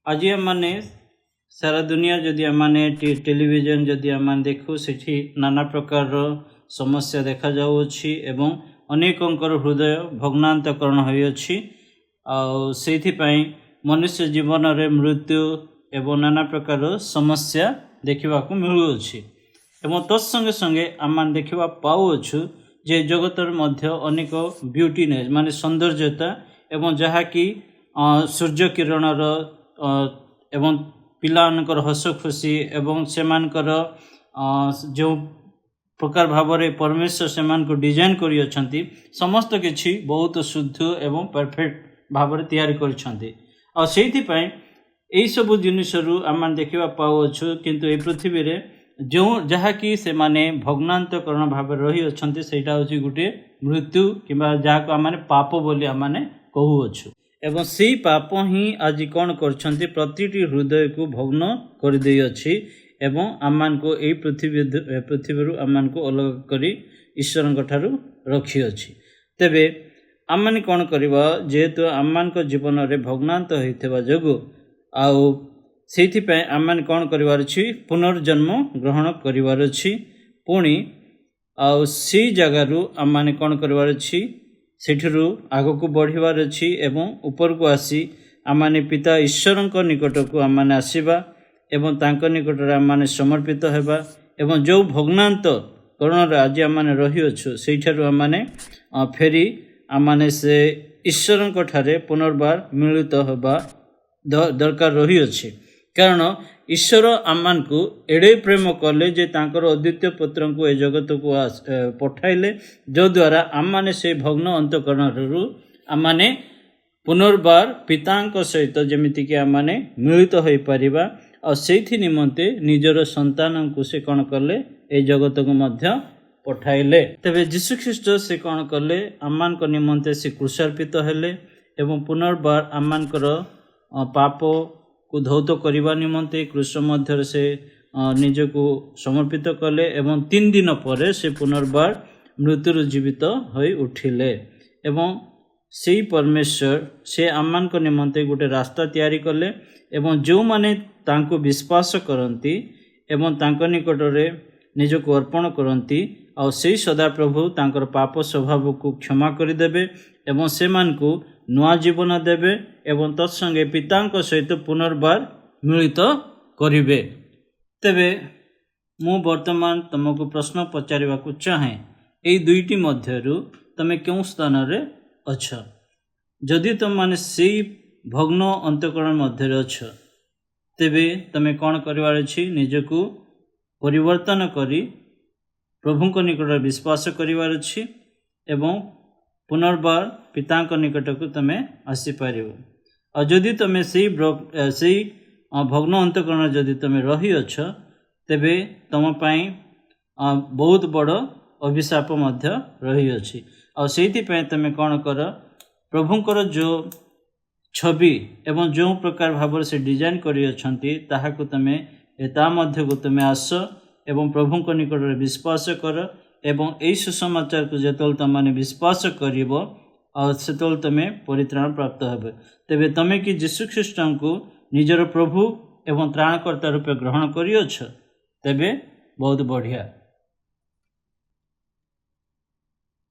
ଆଜି ଆମମାନେ ସାରା ଦୁନିଆ ଯଦି ଆମମାନେ ଟେଲିଭିଜନ ଯଦି ଆମମାନେ ଦେଖୁ, ସେଠି ନାନା ପ୍ରକାରର ସମସ୍ୟା ଦେଖାଯାଉଅଛି ଏବଂ ଅନେକଙ୍କର ହୃଦୟ ଭଗ୍ନାନ୍ତକରଣ ହୋଇଅଛି। ଆଉ ସେଇଥିପାଇଁ ମନୁଷ୍ୟ ଜୀବନରେ ମୃତ୍ୟୁ ଏବଂ ନାନା ପ୍ରକାର ସମସ୍ୟା ଦେଖିବାକୁ ମିଳୁଅଛି। ଏବଂ ତତ୍ସଙ୍ଗେ ସଙ୍ଗେ ଆମମାନେ ଦେଖିବା ପାଉଅଛୁ ଯେ ଜଗତରେ ମଧ୍ୟ ଅନେକ ବ୍ୟୁଟିନେସ୍, ମାନେ ସୌନ୍ଦର୍ଯ୍ୟତା, ଏବଂ ଯାହାକି ସୂର୍ଯ୍ୟ କିରଣର ଏବଂ ପିଲାମାନଙ୍କର ହସ ଖୁସି ଏବଂ ସେମାନଙ୍କର ଯେଉଁ ପ୍ରକାର ଭାବରେ ପରମେଶ୍ୱର ସେମାନଙ୍କୁ ଡିଜାଇନ୍ କରିଅଛନ୍ତି, ସମସ୍ତ କିଛି ବହୁତ ଶୁଦ୍ଧ ଏବଂ ପରଫେକ୍ଟ ଭାବରେ ତିଆରି କରିଛନ୍ତି। ଆଉ ସେଇଥିପାଇଁ ଏଇସବୁ ଜିନିଷରୁ ଆମମାନେ ଦେଖିବା ପାଉଅଛୁ, କିନ୍ତୁ ଏଇ ପୃଥିବୀରେ ଯେଉଁ ଯାହାକି ସେମାନେ ଭଗ୍ନାନ୍ତକରଣ ଭାବରେ ରହିଅଛନ୍ତି, ସେଇଟା ହେଉଛି ଗୋଟିଏ ମୃତ୍ୟୁ କିମ୍ବା ଯାହାକୁ ଆମମାନେ ପାପ ବୋଲି ଆମମାନେ କହୁଅଛୁ। ଏବଂ ସେଇ ପାପ ହିଁ ଆଜି କ'ଣ କରିଛନ୍ତି? ପ୍ରତିଟି ହୃଦୟକୁ ଭଗ୍ନ କରିଦେଇଅଛି ଏବଂ ଆମମାନଙ୍କୁ ଏଇ ପୃଥିବୀରୁ ଆମମାନଙ୍କୁ ଅଲଗା କରି ଈଶ୍ୱରଙ୍କ ଠାରୁ ରଖିଅଛି। ତେବେ ଆମମାନେ କ'ଣ କରିବା? ଯେହେତୁ ଆମମାନଙ୍କ ଜୀବନରେ ଭଗ୍ନାନ୍ତ ହୋଇଥିବା ଯୋଗୁଁ, ଆଉ ସେଇଥିପାଇଁ ଆମମାନେ କ'ଣ କରିବାର ଅଛି? ପୁନର୍ଜନ୍ମ ଗ୍ରହଣ କରିବାର ଅଛି ପୁଣି। ଆଉ ସେଇ ଜାଗାରୁ ଆମମାନେ କ'ଣ କରିବାର ଅଛି? ସେଠାରୁ ଆଗକୁ ବଢ଼ିବାର ଅଛି ଏବଂ ଉପରକୁ ଆସି ଆମମାନେ ପିତା ଈଶ୍ୱରଙ୍କ ନିକଟକୁ ଆମମାନେ ଆସିବା ଏବଂ ତାଙ୍କ ନିକଟରେ ଆମମାନେ ସମର୍ପିତ ହେବା ଏବଂ ଯେଉଁ ଭଗ୍ନାନ୍ତ କରଣରେ ଆଜି ଆମମାନେ ରହିଅଛୁ, ସେଇଠାରୁ ଆମମାନେ ଫେରି ଆମମାନେ ସେ ଈଶ୍ୱରଙ୍କ ଠାରେ ପୁନର୍ବାର ମିଳିତ ହେବା ଦରକାର ରହିଅଛି। କାରଣ ଈଶ୍ୱର ଆମମାନଙ୍କୁ ଏଡ଼େ ପ୍ରେମ କଲେ ଯେ ତାଙ୍କର ଅଦ୍ୱିତୀୟ ପୁତ୍ରଙ୍କୁ ଏ ଜଗତକୁ ପଠାଇଲେ, ଯଦ୍ୱାରା ଆମମାନେ ସେଇ ଭଗ୍ନ ଅନ୍ତଃକରଣରୁ ଆମମାନେ ପୁନର୍ବାର ପିତାଙ୍କ ସହିତ ଯେମିତିକି ଆମମାନେ ମିଳିତ ହୋଇପାରିବା। ଆଉ ସେଇଥି ନିମନ୍ତେ ନିଜର ସନ୍ତାନଙ୍କୁ ସେ କ'ଣ କଲେ? ଏ ଜଗତକୁ ମଧ୍ୟ ପଠାଇଲେ। ତେବେ ଯୀଶୁଖ୍ରୀଷ୍ଟ ସେ କ'ଣ କଲେ? ଆମମାନଙ୍କ ନିମନ୍ତେ ସେ କ୍ରୁଶାର୍ପିତ ହେଲେ ଏବଂ ପୁନର୍ବାର ଆମମାନଙ୍କର ପାପକୁ ଧୌତ କରିବା ନିମନ୍ତେ କ୍ରୁଶ ମଧ୍ୟରେ ସେ ନିଜକୁ ସମର୍ପିତ କଲେ ଏବଂ 3 ଦିନ ପରେ ସେ ପୁନର୍ବାର ମୃତ୍ୟୁରୁ ଜୀବିତ ହୋଇ ଉଠିଲେ। ଏବଂ ସେଇ ପରମେଶ୍ୱର ସେ ଆମମାନଙ୍କ ନିମନ୍ତେ ଗୋଟେ ରାସ୍ତା ତିଆରି କଲେ ଏବଂ ଯେଉଁମାନେ ତାଙ୍କୁ ବିଶ୍ୱାସ କରନ୍ତି ଏବଂ ତାଙ୍କ ନିକଟରେ ନିଜକୁ ଅର୍ପଣ କରନ୍ତି, ଆଉ ସେଇ ସଦାପ୍ରଭୁ ତାଙ୍କର ପାପ ସ୍ୱଭାବକୁ କ୍ଷମା କରିଦେବେ ଏବଂ ସେମାନଙ୍କୁ ନୂଆ ଜୀବନ ଦେବେ ଏବଂ ତତ୍ସଙ୍ଗେ ପିତାଙ୍କ ସହିତ ପୁନର୍ବାର ମିଳିତ କରିବେ। ତେବେ ମୁଁ ବର୍ତ୍ତମାନ ତୁମକୁ ପ୍ରଶ୍ନ ପଚାରିବାକୁ ଚାହେଁ, ଏଇ ଦୁଇଟି ମଧ୍ୟରୁ ତୁମେ କେଉଁ ସ୍ଥାନରେ ଅଛ? ଯଦି ତୁମମାନେ ସେଇ ଭଗ୍ନ ଅନ୍ତଃକରଣ ମଧ୍ୟରେ ଅଛ, ତେବେ ତୁମେ କ'ଣ କରିବାର ଅଛି? ନିଜକୁ ପରିବର୍ତ୍ତନ କରି ପ୍ରଭୁଙ୍କ ନିକଟରେ ବିଶ୍ୱାସ କରିବାର ଅଛି ଏବଂ ପୁନର୍ବାର ପିତାଙ୍କ ନିକଟକୁ ତୁମେ ଆସିପାରିବ। ଆଉ ଯଦି ତୁମେ ସେଇ ଭଗ୍ନ ଅନ୍ତଃକରଣ ଯଦି ତୁମେ ରହିଅଛ, ତେବେ ତୁମ ପାଇଁ ବହୁତ ବଡ଼ ଅଭିଶାପ ମଧ୍ୟ ରହିଅଛି। ଆଉ ସେଇଥିପାଇଁ ତୁମେ କ'ଣ କର? ପ୍ରଭୁଙ୍କର ଯେଉଁ ଛବି ଏବଂ ଯେଉଁ ପ୍ରକାର ଭାବରେ ସେ ଡିଜାଇନ୍ କରିଅଛନ୍ତି, ତାହାକୁ ତୁମେ ତା ମଧ୍ୟକୁ ତୁମେ ଆସ ଏବଂ ପ୍ରଭୁଙ୍କ ନିକଟରେ ବିଶ୍ୱାସ କର। ଏବଂ ଏଇ ସୁସମାଚାରକୁ ଯେତେବେଳେ ତୁମମାନେ ବିଶ୍ୱାସ କରିବ, ଆଉ ସେତେବେଳେ ତୁମେ ପରିତ୍ରାଣ ପ୍ରାପ୍ତ ହେବେ। ତେବେ ତୁମେ କି ଯୀଶୁଖ୍ରୀଷ୍ଟଙ୍କୁ ନିଜର ପ୍ରଭୁ ଏବଂ ତ୍ରାଣକର୍ତ୍ତା ରୂପେ ଗ୍ରହଣ କରିଅଛ? ତେବେ ବହୁତ ବଢ଼ିଆ।